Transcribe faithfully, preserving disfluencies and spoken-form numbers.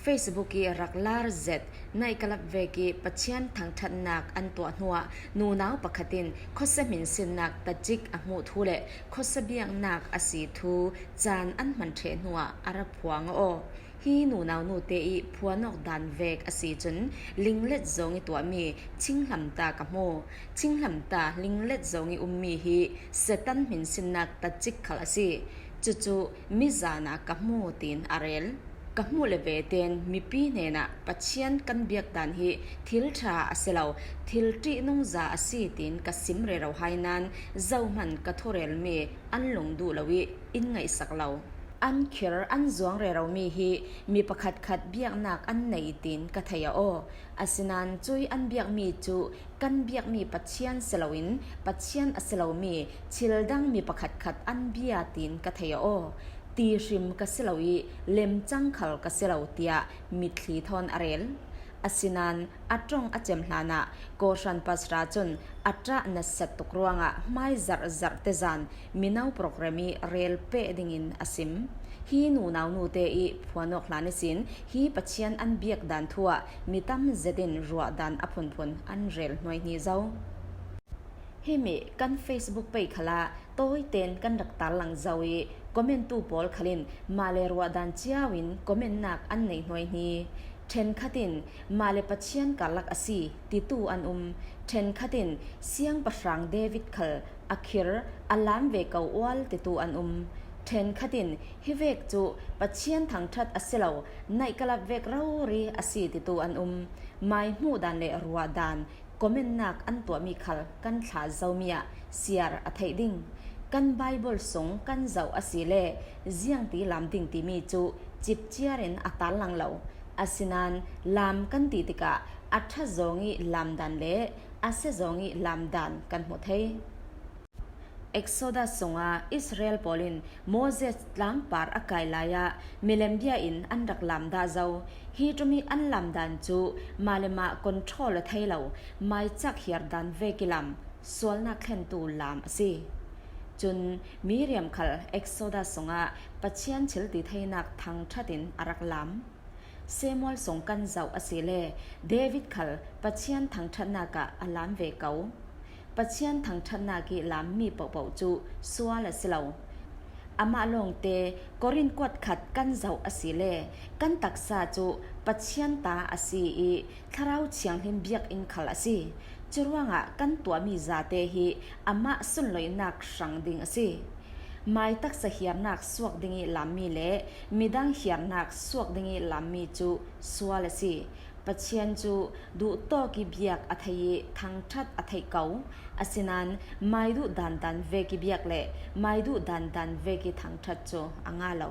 Facebook ih rak lar zet nightclub vek ih Pathian thangṭhatnak an tuah hnuah nunau pakhat in khuasa hminsinnak tacik a hmuh thu le khuasa biaknak a si thu caan an hman ṭheh hnuah a ra phuang aw. Hi nunau nute ih phuan awk dan vek a si cun linglet zawng ih tuahmi thinghlamta ka hmu. Thinghlamta linglet zawng ih ummi hi Satan hminsinnak tacik khal a si. Cucu mizan ah ka hmu, tiin a rel. Ka hmuh le ve tein mipi hnenah Pathian kan biak dan hi thil ṭha a si lo, thil ṭihnungza a si, tiin ka sim rero hai nain zohman ka thurelmi an lung duh lo ih in ngaihsak lo. An khir an zuang reromi hi mi pakhatkhat biaknak an nei, tiin ka thei a aw. Asinain cuih an biakmi cu kan biakmi Pathian si loin Pathian a si lomi thil dang mi pakhatkhat an bia, tiin ka thei a aw. Ti hrim ka si lo ih lemcang khal ka si lo, tiah mitthli thawn a rel. Asinain a ṭong a cem hlanah kawhhran pastor cun a ṭah nasiat tuk ruangah hmai zarhzarh tezan mino program ih rel peh dingin a sim. Hi nunau nute ih phuan awk hlan ihsin hi Pathian an biak dan thu ah mi tam zetin ruahdan a phunphun an rel hnuaihni zo. Himi kan Facebook page khalah tawiten kan rak tarlang zo ih comment tu pawl khalin mah le ruahdan ciau in commentnak an nei hnuaihni. Ṭhenkhat in mah le Pathian karlak a si titu an um. Ṭhenkhat in siangpahrang David khal a khir a lam ve ko ual titu an um. Ṭhenkhat in hi vek cu Pathian thangṭhat a si lo, nightclub vek rori a si titu an um. Mai hmuh dan le ruah dan commentnak an tuahmi khal kan thlah zomi ah siar a theih ding. Kan Baibal sung kan zoh asile ziangti lam ding timi cu cipciar in a tarlang lo. Asinain lam kan ti tikah a ṭha zawng ih lamdan le a sia zawng ih lamdan kan hmu thei. Exodus sungah Israel pawl in Moses tlangpar a kai lai ah milem bia in an rak lam dah zo. Hi ṭum ih an lamdan cu mah le mah control a thei lo, maicak hiar dan vek ih lam, sualnak thlentu lam a si. Cun Miriam khal Exodus sungah Pathian thiltitheinak thangṭhat in a rak lam. Samuel sung kan zoh asile David khal Pathian thangṭhatnak ah a lam ve ko. Pathian thangṭhatnak ih lammi pohpoh cu sual a si lo. Amah lawngte Korin kuat khat kan zoh asile kan taksa cu Pathian ta a si ih Thlarau Thianghlim biakinn khal a si. Curuangah kan tuahmi zate hi amah sunloihnak hrang ding a si. Mai taksa hiarnak suak ding ih lammi le midang hiarnak suak ding ih lammi cu sual a si. Pathian cu duhtawk ih biak a thei ih thangṭhat a theih ko. Asinain mai duh dandan vek ih biak le mai duh dandan vek ih thangṭhat cu a ngah lo.